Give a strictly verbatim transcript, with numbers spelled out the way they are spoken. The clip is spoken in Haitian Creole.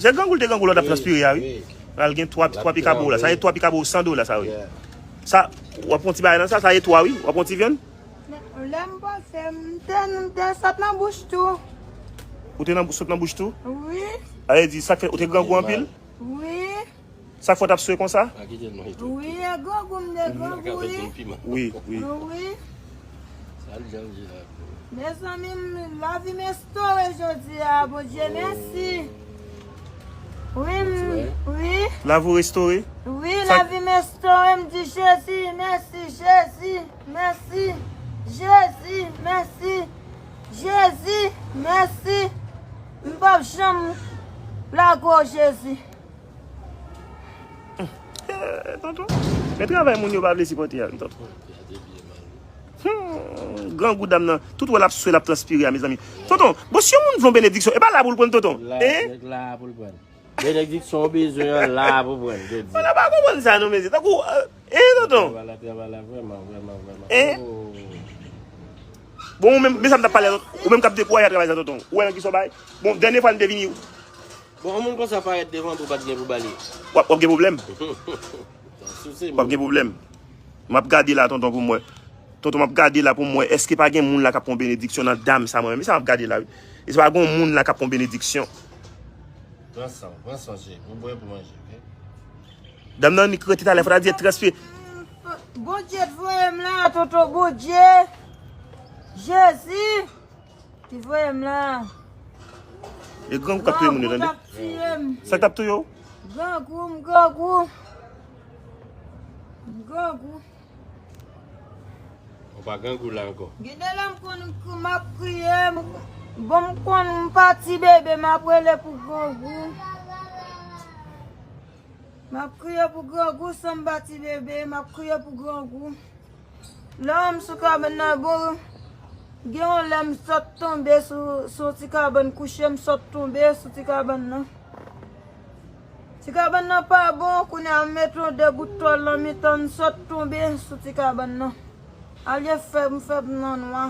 Se grangou l te grangou lè w t ap transpire a, wi. Wi. Al gen twa, twa pikabo la. Sa e twa pikabo san dola, sa, wi. Yeah. Sa, w ap pran ti bagay nan sa, sa e twa, wi. W ap pran ti vyann. Lè m pase, m te, m te sot nan bouch tou. Ou te nan, sot nan bouch tou? Wi. A vle di, sa k fè, ou te grangou anpil? Wi. Sa k fè w t ap swe konsa? Pa kite l non, e tou. Wi, e grangou m te grangou, wi. Wi, wi. Wi. Sa l jan di la. Mezanmi, m, lavi m restore jodi a, Bondye, mèsi. Wi, m, wi. Lavi w restore? Wi, lavi m restore, m di Jezi, mèsi, Jezi, mèsi, Jezi, mèsi, Jezi, mèsi. M p ap janm lage w, Jezi. Eh, tonton, men travay moun yo pa vle sipòte a, wi, tonton. Hmm, grangou dam nan, tout wè l ap swe, l ap transpire a, mezanmi. Tonton, bon, si yon moun vle yon benediksyon, e pa la pou l pran l, tonton. La, eh? Nèg la pou l pran l. Benediksyon ou bezwen an la pou pran l, jodi. Mwen pa konprann sa, non, mesye. Tankou, eh, eh, tonton. Travay la, travay la, vrèman, vrèman, vrèman. Eh? Oh. Bon, ou menm, men sa m t ap pale a, ou menm k ap dekouraje a travay sa, tonton. Ou wè nan ki sa w bay? Bon, dènye fwa n te vini, Bon, yon moun konsa parèt devan ou, pa t gen pou bale. W ap, w ap gen pwoblèm. W ap gen pwoblèm. M ap gade la, tonton, pou m wè. Tonton, m ap gade la pou m wè. Èske pa gen moun la k ap pran benediksyon nan dam sa, mwen menm? E sa m ap gade la, wi. E se pa gen moun la k ap pran benediksyon. Pran san w, pran san w, cheri. Ou bwè pou manje, oke? Dam nan annik rete talè, fò ta di l transpire. Bondye t voye m la, tonton, Bondye. Jezi. Ki voye m la. E grangou k ap touye moun yo, tande. Grangou t ap tiye m. Sa k t ap touye w? Grangou, m grangou. M grangou. Ou pa grangou la ankò. Gen de lè m konn k-, m ap kriye, m, bon, m konn m pa ti bebe, m ap rele pou grangou. M ap kriye pou grangou san m pa ti bebe, m ap kriye pou grangou. Lè m sou kabann nan, bon, gen yon lè m sot tonbe sou, sou ti kabann kouche, m sot tonbe sou ti kabann nan. Ti kabann nan pa bon, kounye a m mete yon de bout tòl nan mitan, m sot tonbe sou ti kabann nan. Alye fèb, m fèb nan nwa.